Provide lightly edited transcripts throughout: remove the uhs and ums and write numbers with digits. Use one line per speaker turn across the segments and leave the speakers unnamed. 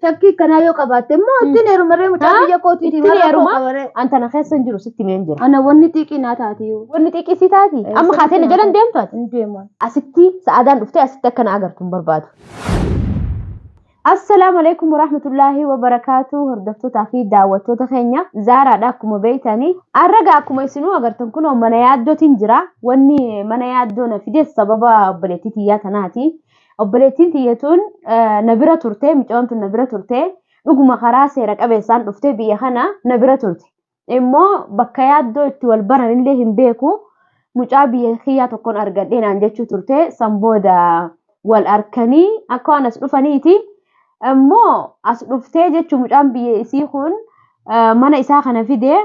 Shakkii akkanaa yoo qabaatte immoo ittiin heerumarree mucaa
Haa?
biyya kootiiti
Ittiin
maal rakkoo
heeruma?
qabaree.
An tana keessa hin jiru sitti himeen jira.
Ana wanni xiiqii naa taati yoo.
Wanni xiiqii si taati? Amma kaatee na jalan deemtu ati?
Hin deemu.
Asitti sa'aadaan dhuftee asitti akka na agartu hin barbaadu. Assalaamu alaikum warahmatullaahi wabarakaatu hordoftootaa fi daawwattoota keenya Zaaraadha akkuma beektanii. Arraga akkuma isinuu agartan kunoo mana yaaddootiin jira. Wanni mana yaaddoo na fides sababa obboleettii tiyyaa tanaati. Obboleettiin tiyya tun na bira turte, mucoon tun na bira turte, dhuguma karaa seera qabeessaan dhufte biyya kana na bira turte. Immoo bakka yaaddoo itti wal baran illee hin beeku. Mucaa biyya kiyyaa tokkoon argadhee naan jechuu turte. San booda wal arkanii akka waan as dhufaniiti. Immoo as dhuftee jechuun mucaan biyya isii kun mana isaa kana fidee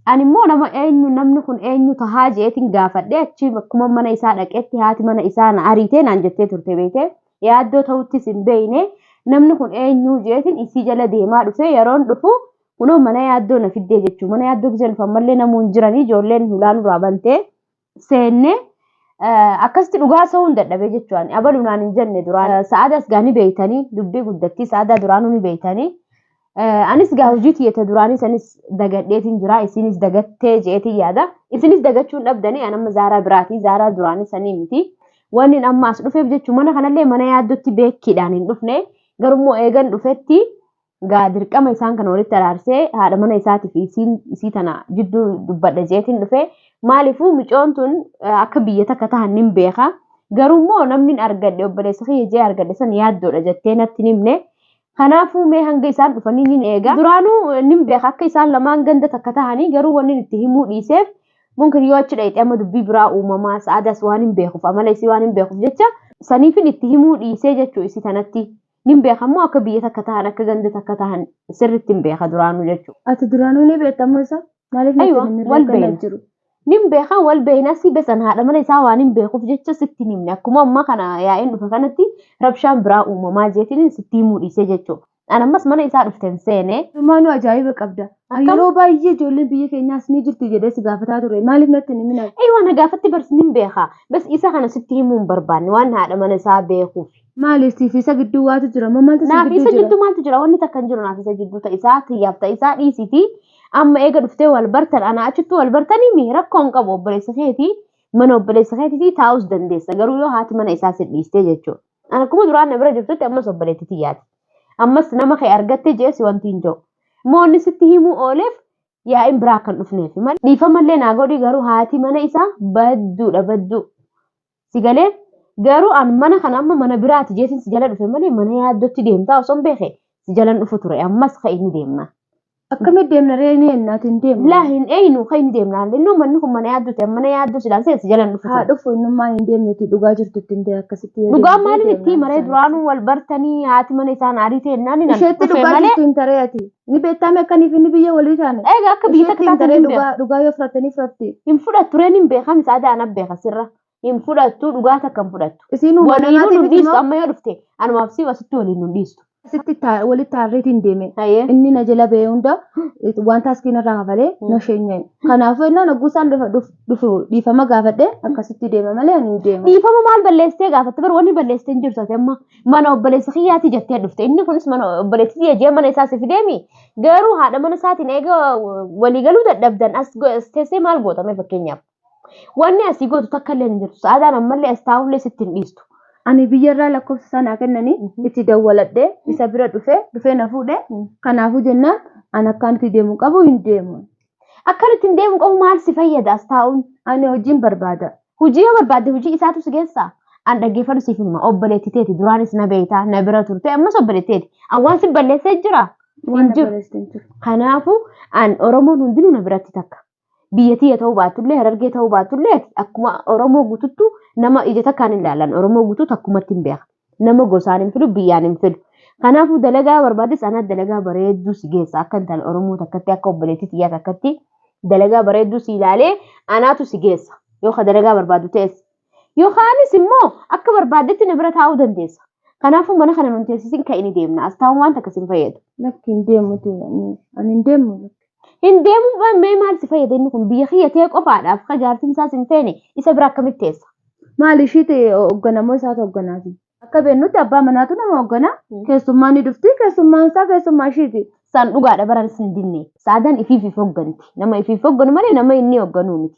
Ani immoo nama eenyu namni kun eenyu tahaa jeetiin gaafadhe achi bakkuma mana isaa dhaqetti haati mana isaa na ariitee naan jettee turte beekte yaaddoo ta'uttis hin beekne namni kun eenyu jeetiin isii jala deemaa dhufe yeroon dhufu kunoo mana yaaddoo na fiddee jechuu mana yaaddoo giseen dhufan mallee namuu hin jiranii ijoolleen hulaa nurraa bantee seenne akkasitti dhugaa sa'uun dadhabee jechuun abalu naan hin jenne duraan sa'aadaas gaa ni beeytanii dubbii guddattii sa'aadaa duraanuu ni beeytanii anis gaa hojii tiyyata duraanii sanis dagadheetiin jira isinis dagattee jeetiin yaada isinis dagachuun dhabdanii an amma zaaraa biraatii zaaraa duraanii sanii miti wanni amma as dhufeef jechuun mana kanallee mana yaaddotti beekkiidhaan hin dhufne garummoo eegan dhufetti Gaa dirqama isaan kana walitti araarsee haadha mana isaatii fi isiin isii tana jidduu dubbadha jeetiin dhufe. Maaliifuu micoon tun akka biyya takka tahan nin beeka. Garuu immoo namni argadhe obboleessa kiyya jee argadhe san yaaddoodha jettee natti hin himne. Kanaafuu mee hanga isaan dhufanii nin eega. Duraanuu nin beeka akka isaan lamaan ganda takka tahanii garuu wanni itti himuu dhiiseef mumkin yoo achi dhayxe amma dubbii biraa uumamaa sa'aadaas waan hin beekuuf amala isii waan hin beekuuf jecha saniifin itti himuu dhiisee jechuu isii tanatti. Nin beeka immoo akka biyya takka tahan akka ganda takka tahan sirriitti hin beeka duraanuu jechuudha.
Ati duraanuu ni beekta ammoo isa? Maaliif natti
Aywa,
hin himne
wal
akkana
beekna.
jiru?
Nin beeka wal beekna si besan haadha mana isaa waan hin beekuuf jecha sitti hin himne akkuma ammaa kana yaa'een dhufe kanatti rabshaan biraa uumamaa jeetiin sitti himuu dhiisee jechuudha. An ammas mana isaa dhufte hin seene.
Dhumaanuu ajaa'iba qabda.
Akkam?
Yeroo baay'ee ijoolleen biyya keenyaas ni jirti jedhee si gaafataa ture. Maaliif natti hin himin ati?
Aywa na gaafatti bars nin beeka. Bas isa kana sitti himuu hin barbaanne waan haadha mana isaa beekuuf.
Maali siif isa gidduu waatu jira moo maaltu si
Naaf
gidduu
isa
jira?
jidduu maaltu jira? Wanni takka hin jiru naaf isa jidduu ta isaa tiyyaaf ta isaa dhiisiiti. Amma eega dhuftee wal bartan anaa achittuu wal bartanii mi rakkoo hin qabu obboleessa keeti mana obboleessa keetitii taa'us dandeessa garuu yoo haati mana isaa si dhiistee jechuudha. An akkuma duraan na bira jirtutti ammas obboleetti tiyyaati. Ammas nama kee argatte jee si wanti hin jiru. Immoo inni sitti himuu ooleef yaa'in biraa akka hin dhufneef malee. Dhiifamallee naa godhi garuu haati mana isaa badduudha badduu. Si galee garuu an mana kana amma mana biraati jeetiin si jala dhufe malee mana yaaddotti deemtaa osoo hin beeke si jalan dhufu ture ammas ka'i ni deemna.
Akkamitti deemna ree ni ennaati hin deemnu.
Laa hin eeynu ka'i ni deemna innoo manni kun mana yaaddooti mana yaaddoo silaan seeti si jalan dhufu
Haa
ture.
dhufu innummaa hin deemnuti dhugaa jirtu ittiin ta'e akkasitti yoo
Dhugaa
deemne
maaliin
deemna
itti maree
isaan.
duraanuu wal bartanii haati mana isaan aarii ta'e naan hin
Isheetti
dhufe
dhugaa
malee
jirtu hin taree ati. Ni beektaame akkaniif inni biyya walii taane.
eega akka biyya takka
Isheetti hin
taatan
taree
hin beeku.
dhugaa dhugaa yoo fudhattanii fudhatti.
Hin fudhattu reen hin beekam isaa da'an abbeeka sirra. Hin fudhattu dhugaa takka hin fudhattu.
Isiin uumaa
Waliinuu
namaatiif
nun
miti
dhiistu
moo?
amma yoo dhufte anumaaf si asitti waliin nun dhiistu.
Asitti walitti taarreetiin deeme.
Hayyee.
Inni na jala ba'ee hunda waan taaskii narraa kafalee na sheenyeen. Kanaafuu innaan hogguu isaan dhufu dhiifama gaafadhe akkasitti deema malee ani hin deemu.
Dhiifama maal balleessitee gaafatte bar wanni balleessitee hin jirtu ati amma mana obboleessa kiyyaati jettee dhufte inni kunis mana obboleessi kiyya jee mana isaa si fideemi garuu haadha mana isaatiin eega waliigaluu dadhabdan as teessee maal gootame fakkeenyaaf. Wanni asii gootu takka illee hin jirtu. Sa'aadaan ammallee as taa'ullee sitti hin dhiistu.
Ani biyyarraa lakkoofsa isaa naa kennanii itti dawwaladhee isa bira dhufee dhufee na fuudhe. Kanaafuu jennaan an akkaan itti deemu qabu hin deemu.
Akkan ittiin deemu qabu maal si fayyada as taa'uun?
Ani hojiin barbaada.
Hojii yoo barbaadde hojii isaatu si geessaa? An dhaggeeffadhu siif hima. Obboleetti teeti duraanis na beektaa na bira turte ammas obboleetti teeti. An waan si balleessee jira.
Waan na
jiru.
balleessite hin jiru.
Kanaafuu an Oromoon hundinuu na biratti takka. Biyya tiyya ta'uu baattullee Harargee ta'uu baattullee ati akkuma Oromoo guututtu nama ija takkaan hin ilaalan. Oromoo guutuu takkumatti hin beeka. Nama gosaan hin filu biyyaan hin filu. Kanaafuu dalagaa barbaades anaa dalagaa bareedduu si geessa akka intala Oromoo takkatti akka obboleettii tiyyaa takkatti dalagaa bareedduu si ilaalee anaatu si geessa. Yoo ka dalagaa barbaadu ta'es. Yookaanis immoo akka barbaaddetti na bira taa'uu dandeessa. Kanaafuu mana kana nun teessisin ka'i ni deemna. As taa'uun waan takka si hin fayyadu.
Lakki hin deemu ani hin deemu.
Hin deemuu mee maal si fayyada inni kun biyya kiyya ta'e qofaadhaaf ka jaartiin isaas hin feene isa bira akkamitti teessa?
Maali ishii ta'e hoogganamoo isaatu hoogganaati? Akka beennutti abbaa manaatu nama hoogganaa. Keessummaan ni dhufti. Keessummaan isaa keessummaa ishiiti.
Isaan dhugaadha baran sin dinne. Saadaan ifiif if hoogganti. Nama ifiif hoogganu malee nama inni hoogganuu miti.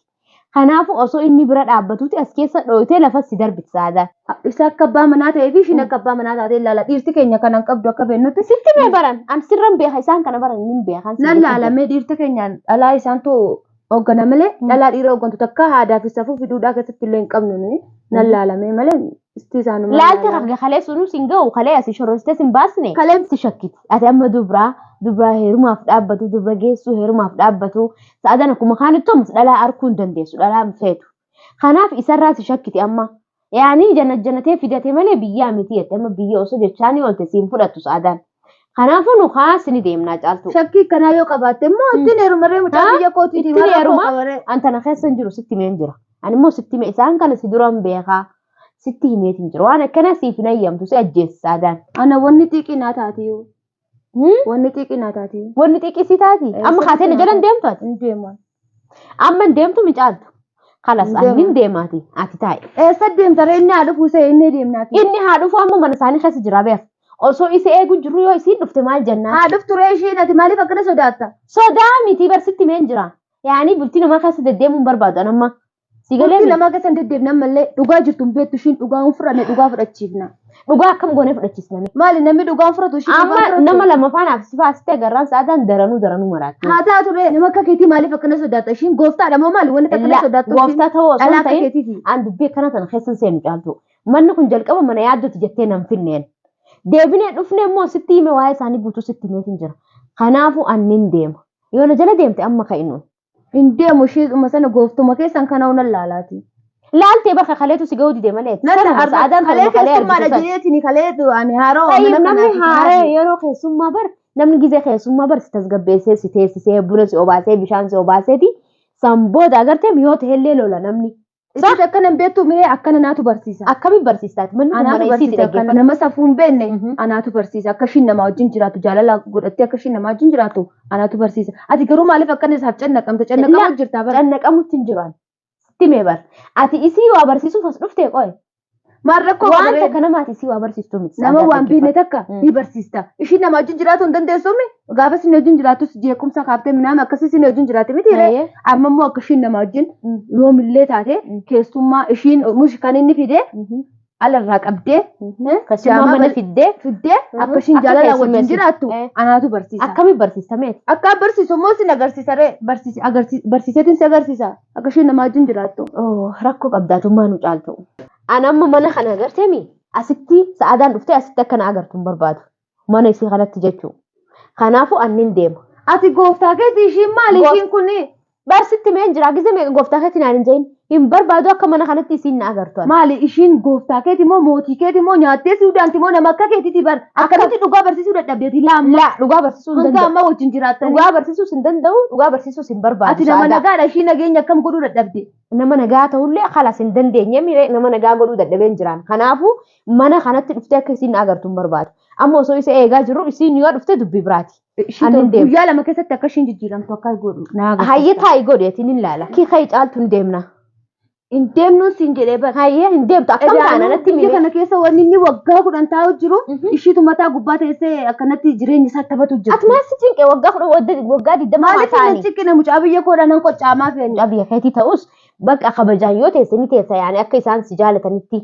Kanaafuu osoo inni bira dhaabbatuuti as keessa dhooytee lafa si darbiti saadaan.
Isa akka abbaa manaa ta'ee fi ishiin akka abbaa manaa taatee ilaala. Dhiirti keenya kanan qabdu akka beennutti.
Sitti mee baran an sirran beeka isaan kana baran nin beekan.
Nan laalamee dhiirta keenyaan dhalaa isaantu hooggana malee dhalaa dhiira hooggantu takka aadaa fi safuu fi duudhaa keessatti illee hin qabnu nuyi. Nan laalamee malee isti isaanuma.
Laalti kan kalee sunuu sin ga'u kalee asii shororstee sin baasne. Kaleen si shakkiti. Ati amma dubraa heerumaaf dhaabbatu dubra geessuu heerumaaf dhaabbatu sa'aadan akkuma kaanitti ammas dhalaa arguu hin dandeessu dhalaa hin feetu. Kanaaf isarraa si shakkiti amma. Yaani jana janatee fidate malee biyyaa miti jette amma biyya osoo jechaanii oolte siin fudhattu sa'aadan. Kanaafuu nu kaas ni deemnaa caaltu.
Shakkii kanaa yoo qabaatte immoo ittiin heerumarree mucaa biyya kootiiti.
Ittiin heeruma antana keessa hin jiru sitti himeen jira. Ani immoo sitti hime isaan kana si duraan beekaa. Sitti himeetiin jiru. Waan akkana siif hin hayyamtu si ajjeessa saadaan.
Ana wanni xiiqii naa taati. Wanni xiiqii naa taati.
Wanni xiiqii si taati? Amma kaatee na jalan deemtu ati?
Hin deemu.
Amma hin deemtu micaaltu. Kalas ani hin deemaati. Ati taa'i.
Eessa deemta ree inni haa dhufuu see inni deemnaati.
Inni haa dhufu amma mana isaanii keessa jira beef. Osoo isa eegu jiru yoo isiin dhufte maal jennaan?
Haa dhuftu ree ishiin ati maaliif akkana sodaatta?
Sodaa miti barsitti meen jira. Yaani bultii namaa keessa deddeemuun hin barbaadu an amma. Si galee
Bultii namaa keessa hin deddeebine ammallee dhugaa jirtu hin beektu ishiin dhugaa hin fudhanne dhugaa fudhachiifna.
Dhugaa akkam goonee fudhachiisna?
Maali namni dhugaa hin fudhatu ishiin
Amma nama lama faana si faasitee agarraan sa'aataan daranuu daranuu maraatti.
Haa taatu ree nama akka keetii maaliif akkana sodaatta ishiin gooftaadha moo maali wanti akkana sodaattu?
Gooftaa ta'uu osoo
Dhalaa
hin
akka
ta'in
keetiiti.
an dubbii akkana tana keessa hin seenu caaltu. Manni kun jalqaba mana yaaddoti jettee nan finneen. Deebinee dhufnee immoo sitti hime waa'ee isaanii guutuu sitti himeetiin jira. Kanaafuu an nin deema. Yoo na jala deemte amma ka'inuun.
Hin deemu ishiidhuma sana gooftuma keessan kana hunan laalaati.
Laaltee bakka kaleetu si ga'uu dide malee.
Nan
Sa'aadaan
kalee
kalee
keessummaadha
argitu.
jedheetini kalee ani haaroo
Tayyib namni haaree yeroo keessummaa bar namni gizee keessummaa bar si tasgabbeessee si teessisee buna si obaasee bishaan si obaaseeti san booda agartee mi'oo ta'ellee lola namni.
Isiit akkana hin beektu miree akkana naatu barsiisa.
Akkamiin barsiistaati? Manni kun
Anaatu
mana isiiti
barsiisa akkana
dhaggeeffata.
nama safuu hin beekne anaatu barsiisa akka ishiin namaa wajjin jiraatu jaalala godhattee akka ishiin namaa wajjin jiraatu anaatu barsiisa. Ati garuu maaliif akkana isaaf cannaqamta? Cannaqamu jirta bara.
Cannaqamutti hin jiru ani. Sitti mee bar. Ati isii waa barsiisuuf as dhuftee qoye.
Maal rakkoo
Waan
qaba?
takka namaati isii waa barsiistuu miti.
Nama waan beekne takka
Mm.
ni barsiista. Ishiin nama wajjin jiraatu hin dandeessuumi. Gaafa isin wajjin jiraatus jeequmsa kaaftee minaama akkasii isin wajjin jiraate miti ree. Amma immoo akka ishiin nama wajjin yoomillee taate keessummaa ishiin mush kan inni fide alarraa qabdee
Keessummaa
jaamaa
mana fiddee
fiddee akka ishiin
Akka
jaalala wajjin
keessummeessitu.
jiraattu anaatu barsiisa.
Akkamiin barsiista meeti?
Akka barsiisu immoo sin agarsiisa ree barsiiseetiin si agarsiisa akka ishiin nama wajjin jiraattu.
Rakkoo qabdaatummaa nu caaltu. An amma mana kana agarteemi asitti sa'aadaan dhuftee asitti akka na agartu hin barbaadu. Mana isii kanatti jechuudha. Kanaafuu an nin deema.
Ati gooftaa keetii ishiin maali ishiin kuni?
Barsitti meen jira gizee meeqa gooftaa keetii naan hin jedhin hin barbaadu akka mana kanatti isiin na agartu. ani.
Maali ishiin gooftaa keeti moo mootii keeti moo nyaattee si udaanti moo nama akka keetiiti bar akkamitti dhugaa barsiisuu dadhabdeeti laamma
Laa dhugaa barsiisuu hin
hanga
danda'u.
ammaa wajjin jiraattanii.
Dhugaa barsiisuus hin danda'u dhugaa barsiisuus hin barbaadu.
Ati nama
Sa'aadaa.
nagaadha ishii nageenya akkam godhuu dadhabde.
Nama nagaa ta'ullee kalas hin dandeenye miree nama nagaa godhuu dadhabeen jiraan. Kanaafuu mana kanatti dhuftee akka isiin na agartu hin barbaadu. Amma osoo isa eegaa jiru isiin yoo dhufte dubbii biraati.
Ishii
Ani hin deemu.
guyyaa lama keessatti akka ishiin jijjiiramtu akka godhu naa agarsiisa.
Hayyee taa'i godheetiin hin laala. Kii ka'i caaltu hin deemna.
Hin deemnuun siin jedhee bar.
Hayyee hin deemtu akkam taana natti
Biyya
mime.
kana keessa wanni inni waggaa 10 taa'u jiru ishiitu mataa gubbaa teessee akkanatti jireenya isaa taphatu jiru.
Ati maal si cinqe waggaa 10 waggaa 20 haa
Maaliif hin
ta'ani.
ciqqine mucaa biyya koodhaa nan qoccaamaa feene.
Mucaa biyya keetii ta'us bakka kabajaan yoo teesse ni teessa yaani akka isaan si jaalatanitti.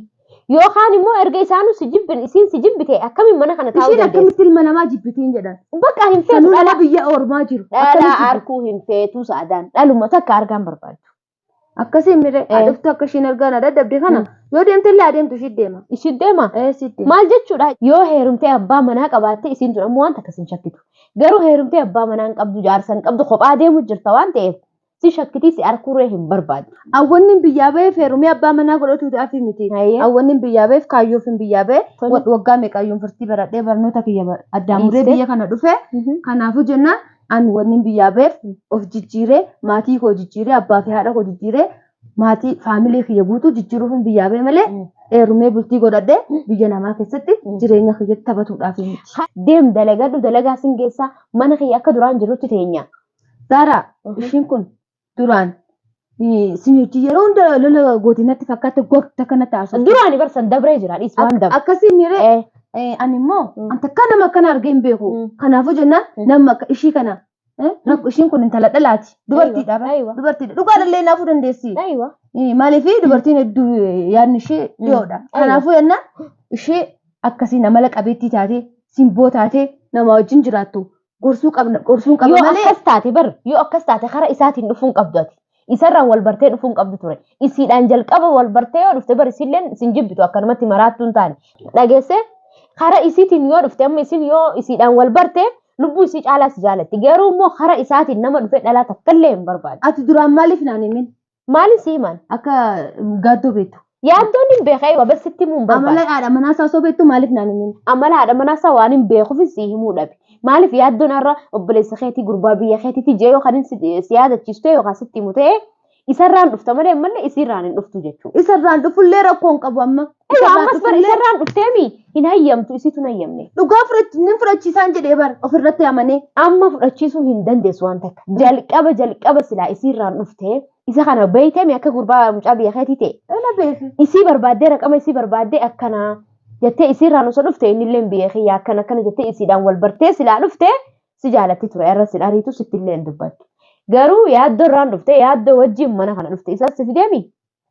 Yookaan immoo erga isaanuu si jibbin isiin si jibbite akkamiin mana kana taa'uu
Ishiin
dandeessi?
akkamitti ilma namaa jibbitiin jedhan.
Bakka hin feetu
Sanuu
dhala
nama biyya ormaa jiru.
dhala
Akkamitti jibbi?
arguu hin feetu sa'adaan dhaluma takka argaan barbaadu.
Akkasiin miree dhuftu akka ishiin argaa na dadhabde kana yoo deemte illee adeemtu ishii deema.
Ishii deema.
Ee sitti.
Maal jechuudha yoo heerumtee abbaa manaa qabaatte isiin tun ammoo waan takka sin shakkitu. Garuu heerumtee abbaa manaa hin qabdu jaarsa hin qabdu kophaa deemu jirta waan ta'eef si shakkitii si arguuree hin barbaadu.
Awwanni biyyaa ba'eef heerumee abbaa manaa godhatuudhaaf miti. Awwanni biyyaa ba'eef kaayyoof hin biyyaa ba'e waggaa meeqa yuunivarsiitii baradhee barnoota kiyya addaan muree
Dhiiste.
biyya kana dhufe. Kanaafuu jennaan ani wanni biyyaa ba'eef of jijjiiree maatii koo jijjiiree abbaa fi haadha koo jijjiiree maatii faamilii kiyya guutuu jijjiiruuf hin biyyaa ba'e malee heerumee bultii godhadhee biyya namaa keessatti jireenya kiyyatti taphatuudhaaf miti.
Deem dalagadhu dalagaa sin geessaa mana kiyya akka duraan jirutti teenya.
Zaaraa ishiin kun duraan Isin hojii yeroo hunda lola goote natti fakkaata gogta kana taasiftu.
Duraani bar san dabree jira dhiis waan dabre.
Akkasii miiree
Eh,
ani immoo
Mm.
an takka nama akkana argee hin beeku.
Mm.
Kanaafuu jennaan
Mm.
nama akka ishii kana rakkoo ishiin kun intala dhalaati. Dubartiidha.
Aywa. Aywa.
Dubartiidha. Dhugaadhallee naafuu dandeessi.
Aywa.
Maaliif dubartiin hedduu yaadni ishee dhiyoodha.
Aywa.
Kanaafuu jennaan ishee akkasiin amala qabeettii taatee simboo taatee nama wajjin jiraattu gorsuu qabna gorsuun qaba
Yoo
malee
akkas taate bar yoo akkas taate karaa isaatiin dhufuu hin qabdu ati. Isarraan wal bartee dhufuu hin qabdu ture. Isiidhaan jalqaba wal bartee yoo dhufte bar isilleen sin jibbitu akkanumatti maraattuu hin taane. Dhageesse karaa isiitiin yoo dhufte amma isin yoo isiidhaan wal barte lubbuu isii caalaa si jaalatti. Garuu immoo karaa isaatiin nama dhufe dhalaa takkallee hin barbaadu.
Ati duraan maaliif naan himin
Maaliin si himan?
akka gaaddoo beektu?
Yaaddoon hin beekaa eewa bas sitti himuu hin barbaadu.
Amala haadha manaa isaa osoo beektu maaliif naan himin?
Amala haadha manaa isaa waan hin beekuuf si himuu dhabe. Maaliif yaaddoon har'a obboleessa keetii gurbaa biyya keetiitti jee yookaan si yaadachiisu ta'e yookaan sitti himu ta'e isarraan dhufta malee ammallee isiirraan hin dhuftu jechuudha.
Isarraan dhufullee rakkoo hin qabu amma.
Ewa
Isarraan
ammas bara
dhufullee
isarraan dhufteemi hin hayyamtu isiitu hin hayyamne.
dhugaa nin fudhachiisaan jedhee bara ofirratti amanee.
Amma fudhachiisuu hin dandeessu waan takka. Jalqaba jalqaba silaa isiirraan dhuftee isa kana beeyteemi akka gurbaa mucaa biyya keetii ta'e.
Ela beeki.
Isii barbaaddee raqama isii barbaaddee akkanaa jettee isiirraan osoo dhufte innillee biyya kiyya akkana akkana jettee isiidhaan wal bartee silaa dhufte si jaalatti ture irra sin ariitu sittillee hin dubbattu. Garuu yaaddoo irraan dhufte yaaddoo wajjin mana kana dhufte isas si fideemi.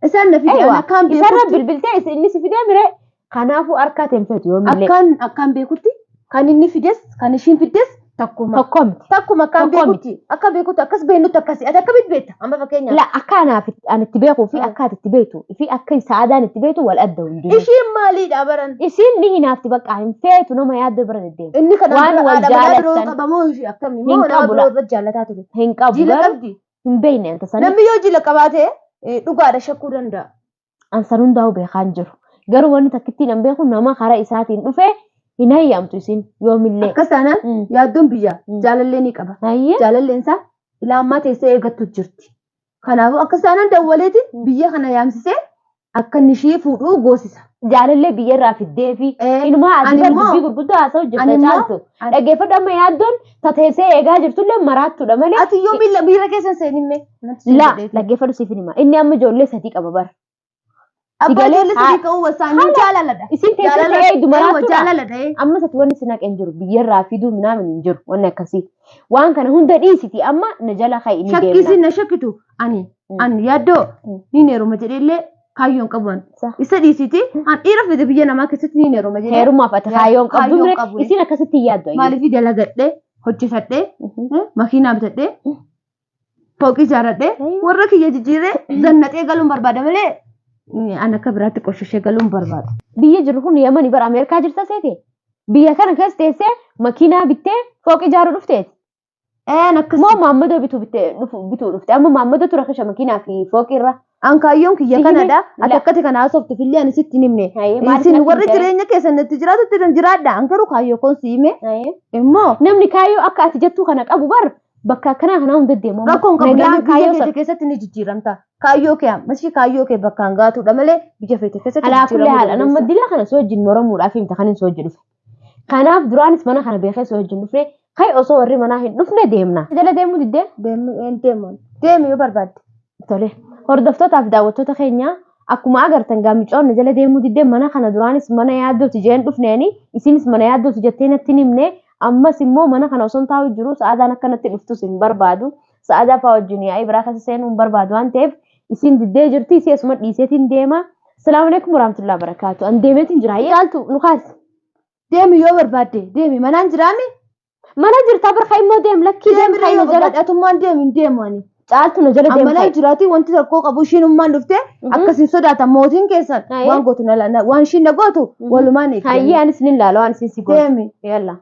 Isaan na fide
Ewa,
ani akkaan
Isarra
beekutti
bilbiltee inni si fideemi ree. Kanaafuu harkaa teenfetu yoomillee.
akkaan akkaan beekutti kan inni fides kan ishiin fiddes takkuma.
Tokko miti.
Takkuma akkaan
Tokko
beekutti akka beekutti akkas beeknutti akkasi ati akkamitti beekta amma fakkeenyaaf.
La akka anaaf ani itti beekuu fi
Ah.
akka ati itti beektu fi akka sa'aadaan itti beektu wal adda hundinuu.
Ishiin maaliidha baran?
Isiin ni hinaafti bakka hin feetu nama yaaddoo bira deddeemu.
Inni kana
Waan
bira
wal
haadha manaa biroo
jaalattan.
qabamoo ishee akkami
Hin
moo nama
qabu
biroo
la.
irra jaalataa ture.
Hin qabu
Jila
garuu
qabdi.
hin beekne anta sanii.
Namni yoo jila qabaate dhugaadha shakkuu danda'a.
An san hundaa'u beekaa hin jiru. Garuu wanni takkittiin an beeku nama karaa isaatiin dhufe hin hayyamtu isin yoomillee.
Akkas taanaan yaaddoon biyya jaalallee ni qaba.
Hayyee.
Jaalalleen isaa ilaa ammaa teessee eeggattu jirti. Kanaafuu akkas taanaan dawwaleetiin biyya kana yaamsisee akka inni ishee fuudhuu goosisa.
Jaalallee biyya irraa fiddee fi inumaa ati
ani
bar
immoo-
dubbii gurguddaa haasa'u jirta
ani immoo-
caaltu. Dhaggeeffadhu amma yaaddoon tateessee eegaa jirtullee maraattuudha malee.
Ati yoo miila miira keessa hin seenimme.
La dhaggeeffadhu siif hin hima. Inni amma ijoollee sadii qaba bara.
Abbaa
Sigalee
ijoollee sadii ka'uu wasaanii jaalaladha.
Isin teessee ta'ee eegdu maraattuudha.
Jaalaladha.
Amma sati wanni si naqeen jiru biyyarraa fiduu minaamin hin jiru wanni akkasii. Waan kana hunda dhiisiti amma na jala ka'i ni
Shakkisiin
deemna.
na shakkitu ani
Mm.
ani yaaddoo
Mm.
ni heeruma jedheellee kaayyoon qabu an.
Sa.
Isa dhiisiti an dhiira fide biyya namaa keessatti ni heeruma jedhee
Heerumaaf ati kaayyoon qabdu
Kaayyoon
mire
qabu.
isin akkasitti hin yaaddu ayyee.
maaliif dalagadhee hojjetadhee makiinaa bitadhee fooqii ijaarradhee
Ayyo.
warra kiyya jijjiirree zannaxee galuun barbaada malee an akka biraatti qoshashee galuun barbaada.
Biyya jiru kun Yamanii bara Ameerikaa jirta seete. Biyya kana keessa teessee makiinaa bittee fooqii ijaaruu dhufteeti.
Een akkas
Moo maammadoo bituu bittee dhufu bituu dhufte amma maammadoo tura kasha makiinaa fi fooqii irra.
An kaayyoon kiyya
Si hime?
kanadha. Ati
La.
akkati kana haasoftuuf illee ani sitti hin himne.
Hayyee, maaliif
Isin
natti
warri
himte?
jireenya keessan itti jiraatutti hin jiraadha. An garuu kaayyoo koon si hime
Hayyee.
immoo
Namni kaayyoo akka ati jettu kana qabu bar bakka akkanaa kanaa hunda deemu.
rakkoon qabu
Nagaan
namni biyya
kaayyoo
feete
sana.
keessatti ni jijjiiramta. Kaayyoo kee ammasii kaayyoo kee bakkaan gaatudha malee biyya feete keessatti
Alaa kulli
jijjiiramuu
haala nama
dandeessa.
dila kana si wajjin moromuudhaaf himta kan hin si wajjin dhufe. Kanaaf duraanis mana kana beekee si wajjin dhufne kai osoo warri manaa hin dhufne deemna. Jala deemuu diddee?
Deemi een deemu. Deemi yoo barbaadde.
Tole. Hordoftootaaf daawwattoota keenya akkuma agartan gaamicoonni jala deemuu diddee mana kana duraanis mana yaaddooti jeen dhufneeni isinis mana yaaddooti jettee natti hin himne ammas immoo mana kana osoo hin taa'u jiru sa'aadaan akkanatti dhuftus hin barbaadu. Sa'aadaa fa'aa wajjin yaa'ii biraa keessa seenuu hin barbaadu waan ta'eef isin diddee jirti isii asuma dhiiseetiin deema. Salaamu alaikum warahmatullahi wabarakaatu. An deemeetiin jira. Caaltu nu kaasi.
Deemi yoo barbaadde deemi manaan jiraami.
Mana jirta barka immoo deem lakkii deem
Deemi
ka'i
yoo
na jala.
barbaadde atummaan deemi hin deemu ani.
Caaltu na jala deem
Ammalaa
ka'i.
jiraati wanti tokko qabu ishiinummaan dhuftee akkasiin sodaatan mootiin keessan
Hayyee.
waan gootu na waan ishiin na gootu walumaan
Hayyee anis nin laala waan isin si gootu.
Deemi.
Yalla.